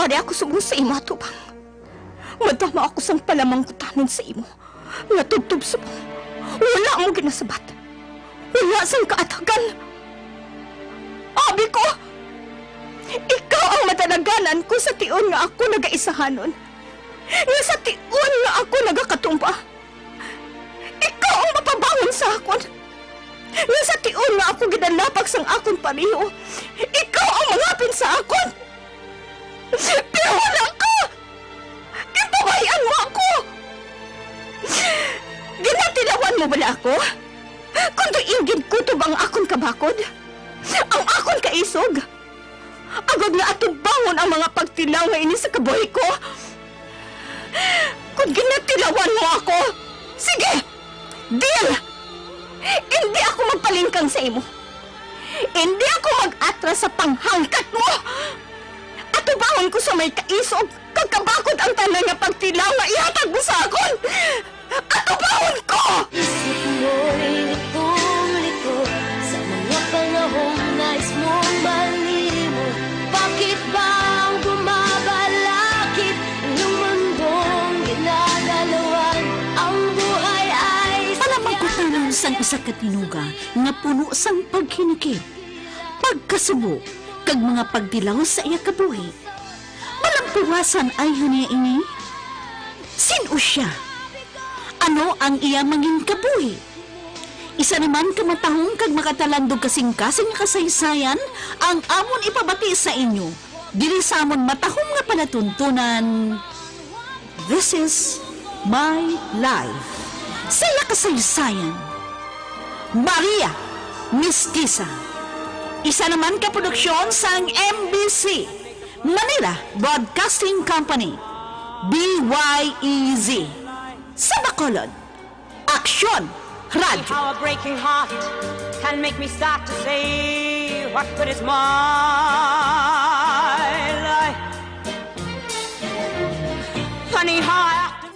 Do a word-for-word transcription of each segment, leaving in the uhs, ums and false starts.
Ari ako subong sa imo atubang. Madamo ako sang palamangkutanon sa imo, nga tubtob subong wala mo ginasabat. Wala sang kaatagan. Abi ko, ikaw ang madalaganan ko sa tion nga ako nagaisahanon, nga sa tion nga ako nagakatumba. Ikaw ang mapabangon sa akon. Nga sa tion nga ako ginalapag sang akon pareho, ikaw ang mangapin sa akon. Pero wala ka! Ginpabay-an mo ako! Ginatilawan mo bala ako? Kon diin ginkutob ang akon kabakod, ang akon kaisog, agod nga atubangon ang mga pagtilaw nga ini sa kabuhi ko? Kon ginatilawan mo ako, sige! Deal! Indi ako magpalingkang sa imo. Indi ako mag-atras sa panghangkat mo. Atubangon ko sa may kaisog kag kabakod ang tanan nga pagtilaw nga ihatag mo sa akon. Atubangon ko! Isip mo'y litong-lito sa mga panahong nais mong malimot. Bakit ba ang bumabalakid ng mundong ginagalawan? Ang buhay ay Palamangkutanon sang isa ka tinuga nga puno sang paghinikit, pagkasubo, kag mga pagtilaw sa iya kabuhi. Malampuwasan ay niya ini? Sin-o sia? Ano ang iya mangin kabuhi? Isa naman ka matahom kag makatalandog kasing-kasing nga kasaysayan ang amon ipabati sa inyo diri sa amon matahom nga palatuntunan. This is my life. Sa iya kasaysayan, Maria Mestiza. Isa naman ka produksyon sang M B C, Manila Broadcasting Company, B Y E Z. Sa Bacolod, Aksyon Radyo. How a breaking heart can make me start to say, what good is my life? Funny how I have to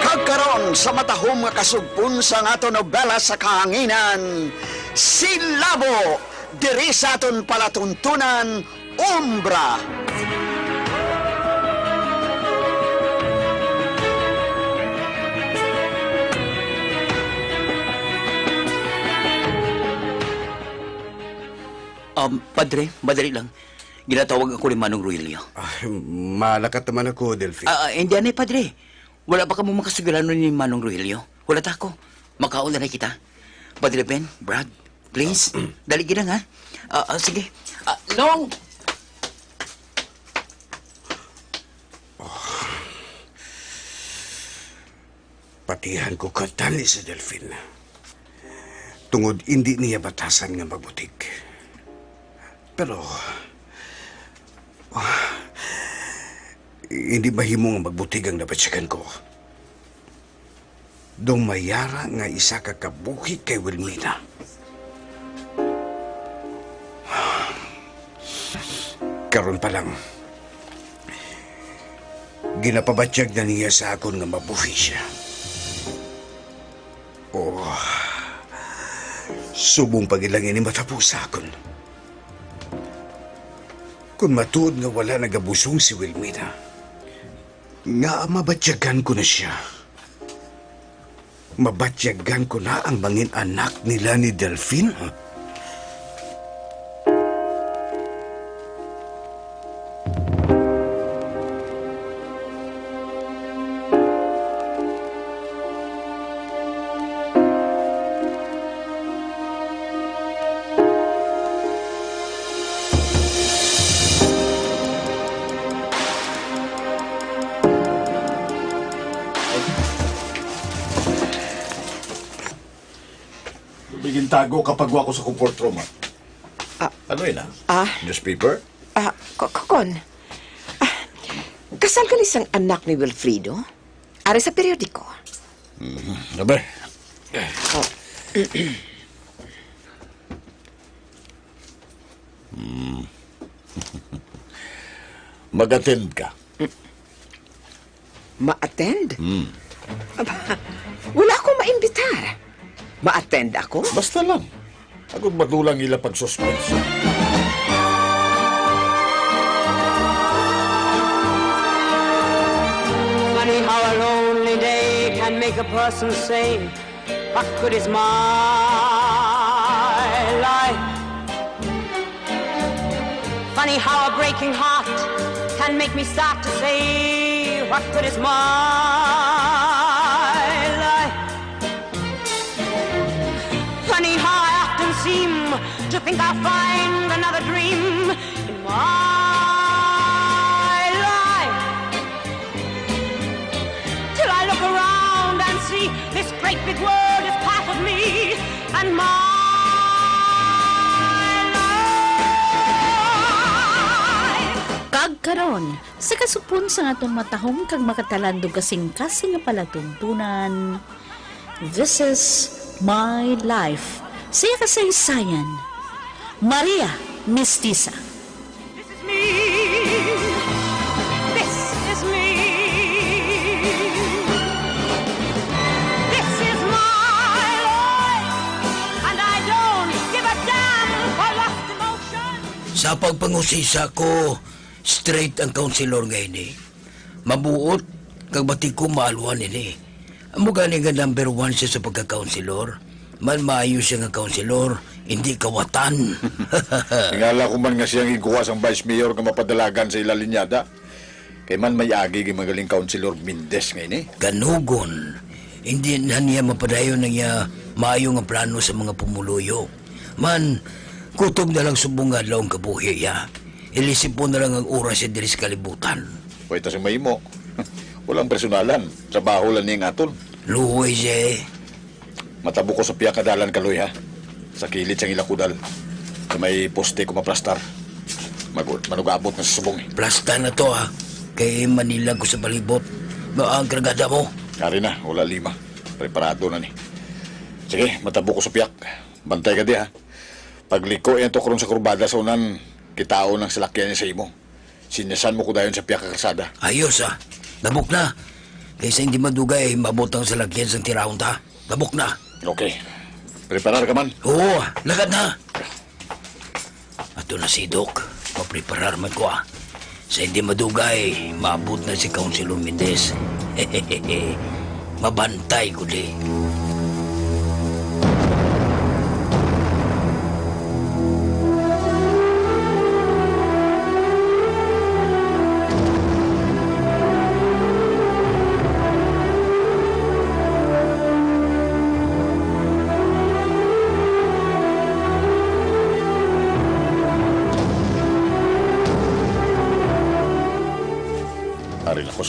Karon sa matahom nga kasugpon sa aton nobela sa kahanginan, Si Labo, diri sa aton palatuntunan, Umbra. Um, Padre, madali lang. Ginatawag ako ni Manong Rogelio. Ah, malakat naman ako, Delphi. Ah, ah, hindi, ani, Padre. Wala pa kamo makasugilanon ni Manong Rogelio. Wala ta ako. Makaon na lang kita. Padre Ben, Brad, please. Dali gid lang, ha? Ah, ah, sige. Ah, Nong! Patihan ko kadali si Delfin. Tungod indi niya batasan nga magbutig. Pero, hindi mahimo nga magbutig ang nabatyagan ko. Daw may ara nga isa ka kabuhi kay Wilmina. Karon pa lang, ginapabatyag na niya sa akon nga mabuhi siya. Oh, subong pa gid lang ini matapos sa akon. Kung matuod nga wala nagabusong si Wilmina, nga mabatyagan ko na siya. Mabatyagan ko na ang mangin-anak nila ni Delfin. May gintago kapag wa ko sa comfort room, ah. Ah. Ano yun, ah? Ah. Newspaper? Ah, ku-, ku-, kun. Ah, kasal ka ni sang anak ni Wilfredo? Ari sa periodiko. Mhm. Sabi. Oh. Hmm. Mag-attend ka. Ma-attend? Hmm. Aba, wala akong maimbitar. Ma-attend ako? Basta lang. Ako madulang ila pag-suspense. Funny how a lonely day can make a person say, "What good is my life?" Funny how a breaking heart can make me start to say, "What good is my life?" Funny how I often seem to think I'll find another dream in my life. Till I look around and see this great big world is part of me and my life. Kag karon, sa kasupon sang aton matahom kag makatalandong kasingkasing nga palatuntunan, This Is My Life, sa iya kasaysayan, Maria Mestiza. This is me. This is me. This is my life. And I don't give a damn for lost emotion. Sa pagpangusisa ko, straight ang counselor nga ini. Mabuot, kag bati ko maalwan ini. Amo gani nga number one siya sa pagka-counselor. Man maayo siya nga counselor, hindi kawatan. Tingala ko man nga siya ang igwa sang vice mayor nga mapadalagan sa ila linyada. Kay man may agi kay magaling counselor Mendez nga ini. Kanugon, hindi na niya mapadayon ang iya maayo nga plano sa mga pumuluyo. Man, kutob na lang subong nga adlaw ang kabuhi, ya. Ilisipon na lang ang oras sa diri sa kalibutan. Pwede sa mahimo. Walang personalan. Trabaho lang ni ang aton. Luoy siya eh. Matabo ko sa pihak nga dalan, Kaloy, ha? Sa kilid sang ila kudal. Sa may poste ko maplastar. Mag-, manugabot na sa subong, eh. Plastar na to, ha? Kay manilag ko sa palibot. Ba ang kargada mo? Yari na, wala lima. Preparado na ni. Sige, matabo ko sa pihak. Bantay ka di, ha? Pagliko yan to karon sa kurbada sa unan, kitaon ang salakyan niya sa imo. Sinyasan mo ko dayon sa pihak ka karsada. Ayos, ah. Nabukla. Kay sa hindi madugay, maabot ang salakyan sang tirahon ta. Tabok na. Okay. Preparar ka man? Oo, lagad na. Ato na si Doc. Mapreparar man ko, ah. Sa hindi madugay, maabot na si Councilor Mendez. Mabantay ko di. Ari na ko sa